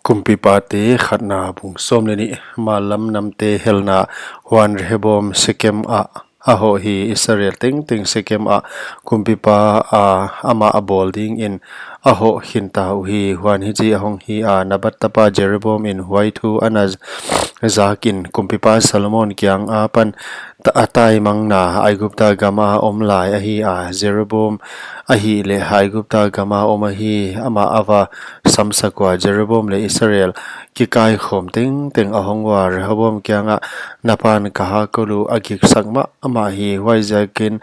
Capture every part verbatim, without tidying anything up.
Kumpipate khatna bung sawm leh nih. Mallam namte helna. Huan Rehoboam Sekem ah a hoh hi. Israel tengteng Sekem ah kumpipa a amah a bawl dingin a hoh khinta uhi. Huan hichi ahong hi a, Nebat tapa Jeroboam in huai thu ana zakin kumpipa Solomon kiang apan ta- a taimangna Aigupta gama om lai ahi a. Jeroboam ahihleh Aigupta gama om ahi, amah a va samsak ua. Jeroboam leh Israel kikaikhawm tengteng ahong ua, Rehoboam kiangah, Na pan ka hakkol uh a giksak mahmah hi, huaiziakin,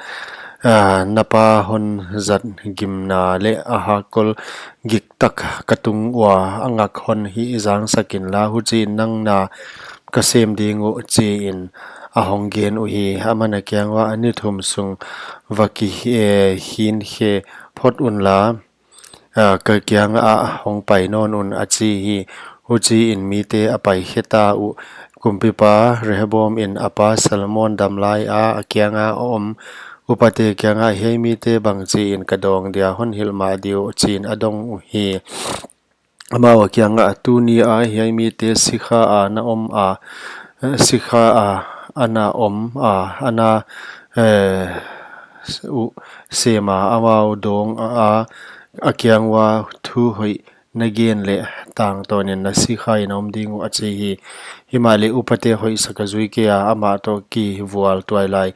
ah, na pa hon zat gimna leh a hakkol giktak ka tung ua a ngak hon hihzangsak inla, huchiin nang na ka sem ding uh, chiin ahong gen uhi. Aman a kiang uah, Ni thum sung va ki, eh, hinkhe phot unla, ah, ka kiangah hong pai nawn un, a chi hi. Huchiin mite a pai kheta uh. Kumpipa Rehoboam in a pa Solomon damlai a, a kianga a om upate kiangah, Hiai mite bangchiin ka dawng dia, hon hilh mah diu, chiin a dong uhi. Amau a kiangah, Tuni a hiai mite sikha a na om a, sikha a ana om a, ana, eh, uh, sem a, amau dawng a, a kiang ua thu hoih na gen leh tangtawnin na sikha in om ding uh, a chi hi. Himahleh upate hoihsak a zui kei a, amah toh kivual tuailai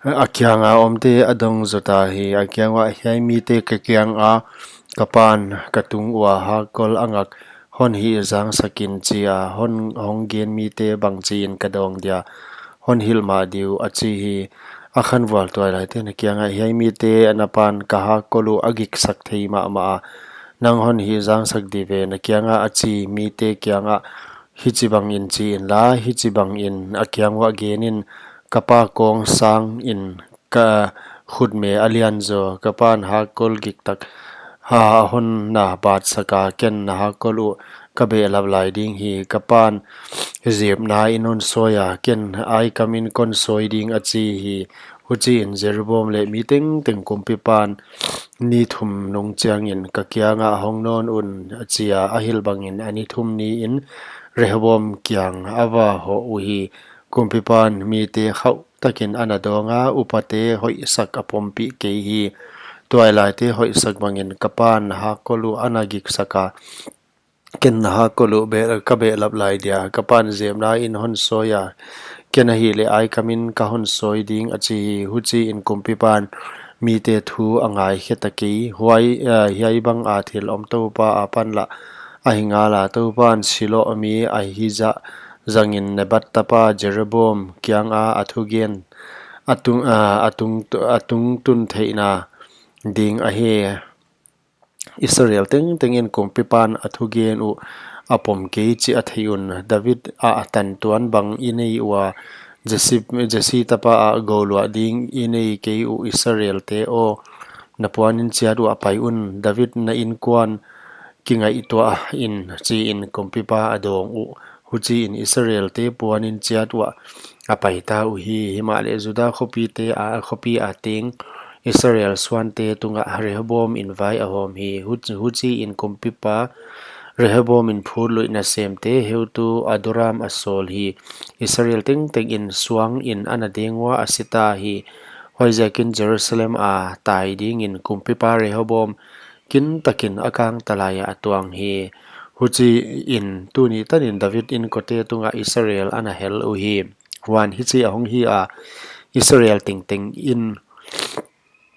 a kianga omte a dong zota hi. A kiang uah, Hiai mite ka kianga ka pan ka tung ua hakkol a ngak hon hihzangsak in, chia hon hong gen mite bangchiin ka dawng dia, hon hilh mah diu, a chi hi. A khanvual tuailaite'n a kiangah, Hiai mite na pan ka hakkol uh a giksak thei mahmah a, nang hon hihzangsak di ve, na kiangah a chi mite kiangah, Hichibangin chi inla, hichibangin a kiang uah genin, Ka pa kawng sangin ka khutme a lian zaw, ka pan hakkol giktak a hon na batsak a, ken na hakkol uh ka behlap lai ding hi. Ka pan zepna in hon sawi a, ken aikamin kon sawi ding, a chi hi. Huchiin Jeroboam leh mi tengteng kumpipan ni thum nung chiangin, Ka kiangah hong nawn un, a chi a, a hilh bangin a ni thum niin Rehoboam kiang a va hoh uhi. Kumpipan mite khauh takin ana dawng a, upate hoihsak a pompih kei hi. Tuailaite hoihsak bangin ka pan hakkol uh ana giksak a, ken na hakkol uh be- ka behlap lai dia, ka pan zepna in hon sawi a, ken ahihleh aikamin ka hon sawi ding, a chi hi. Huchiin kumpipan mite thu a ngaikhe ta kei. Huai, eh, hiai banga thil om Toupa apan lah ahi ngal a, Toupan Silo mi ahi zah zangin Nebat tapa Jeroboam kianga a thugen a tung, ah, a tung, a tungtun theihna ding ahi. Israel tengtengin kumpipan a thugen uh a pom kei chih a theih un. David a tantuan bang i nei ua, Jesse, Jesse tapa a gouluah ding i nei kei uh, Israelte aw, na puanin chiat uah pai un. David, na inkuan kingaihtuah in, chiin kumpipa a dawng uh. Huchiin Israelte puanin chiat uah a paita uhi. Himahleh Juda khopite a, khopi a teng Israel suante tungah Rehoboam in vai a hawm hi. Hu- huchiin kumpipa Rehoboam in phutluih nasemte heutu Adoram a sawl hi. Israel tengtengin suangin ana deng ua a sita hi. Huaiziakin Jerusalem a tai dingin kumpipa Rehoboam kintakin a kangtalai ah a tuang hi. Huchiin tuni tanin David inkote tungah Israel ana hel uhi. Huan hichi ahong hi a, Israel tengtengin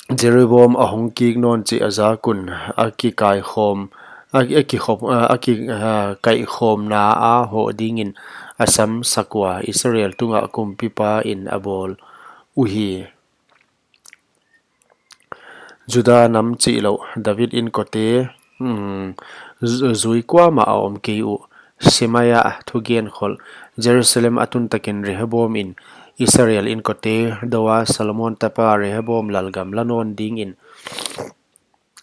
Jeroboam ahong kik nawn chih a zak un, a kikaikhawm, a, a kikhop, a, a ki, a, kaihkhawmna a hoh dingin a samsak ua, Israel tungah kumpipa in a bawl uhi. Juda nam chihlouh David inkote, um, zu- zui kuamah a om kei uh. Shemaiah thugen kholh. Jerusalem a tun takin Rehoboam in Israel inkote dou a, Solomon tapa Rehoboam lalgam la nawn dingin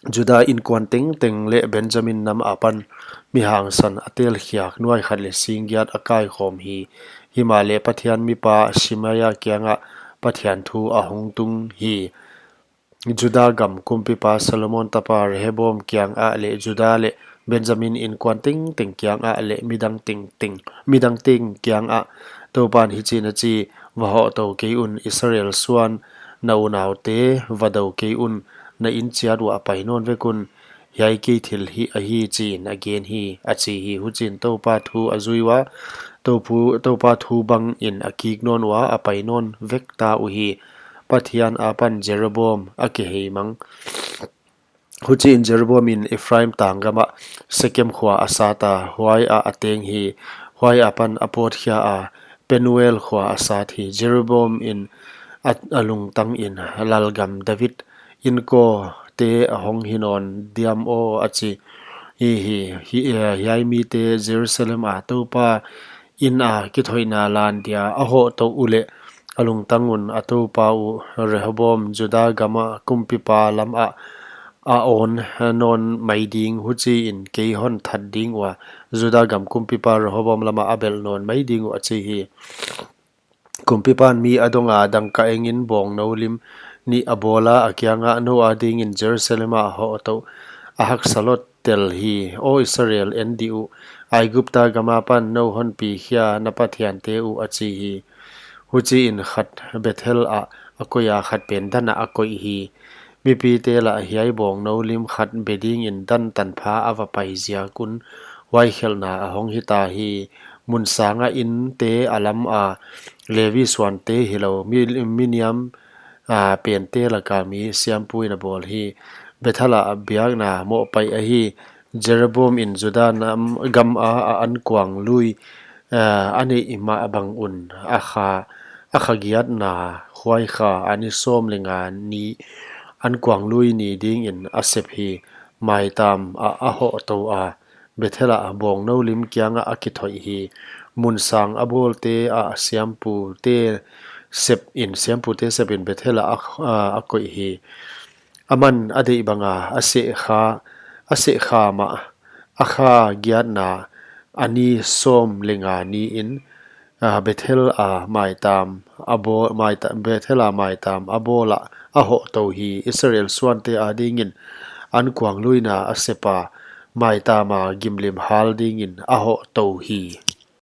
Juda inkuan tengteng leh Benjamin nam apan mi hangsan a telkhiak nuai khat leh sing giat a kaikhawm hi. Himahleh Pathian mipa Shemaiah kiangah Pathian thu ahong tung hi. Juda gam kumpipa Solomon tapa Rehoboam kiangah leh Juda leh Benjamin inkuan tengteng kiangah leh midang tengteng, midang teng kiangah Toupan hichiin a chi: Va hohtou kei un, Israel suan, na unaute va dou kei un, na in chiat uah pai nawn vek un, hiai kei thilhih ahi, chiin a gen hi, a chi hi. Huchiin Toupa thu a zui ua, Toupu-, Toupa thu bangin a kik nawn ua, a pai nawn vekta uhi. Pathian akipan Jeroboam a kihei mang. Huchiin Jeroboamin Ephraim tang gamah Sekem khua a sata, huaiah a teng hi. Huai akipan a pawtkhia a, Penuel khua a sat hi. Jeroboamin a, a lungtangin, Lalgam David inkawte a hong hi nawn diam aw, a chi hi. Hi, hi, eh, hiai mite Jerusalem a Toupa ina kithoihna lan dia a hohtou uleh, a lungtang un a toupa uh Rehoboam Juda gama kumpipa lamah a awn nawn mai ding, huchiin kei hon that ding ua, Juda gam kumpipa Rehoboam lamah a belh nawn mai ding uh, a chi hi. Kumpipan mi a donga, dangka engin bawngnou lim nih a bawla, a kiangah, Nou adingin Jerusalem ah hohtou a haksa lou tel hi. Aw Israel, en dih uh, Aigupta gam akipan nou hon pikhia na pathiante uh, a chi hi. Huchiin khat Bethel ah a koih a, khat pen Dan ah a koih hi. Mipite lah hiai bawngnou lim khat be dingin Dan tanpha a va pai ziak un huai khelhna a hong hita hi. Mun sanga inte a lama, Levi suante hilou, mi, mi niam, a, pente laka mi siampuin a bawl hi. Bethel ah biakna mohpaih ahi. Jeroboamin Juda nam gama a ankuang lui, a, a neih mah bang un a kha, a kha giatna, huai kha a ni sawm leh nga ni ankuang lui ni dingin a sep hi. Maitam ah a hohtou a, Bethel ah bawngnou lim kiangah a kithoih hi. Mun sang a bawlte ah siampute sepin, siampute sepin Bethel ah a, a koih hi. Aman a deih banga a seh kha, a seh kha mah, a kha giatna a ni sawm leh nga niin, a, Bethel a maitam a bawl, maita-, Bethel a maitam a bawl ah a hohtou hi. Israel suante adingin ankuang luina a sepa, maitama gimlim hal dingin a hohtou hi.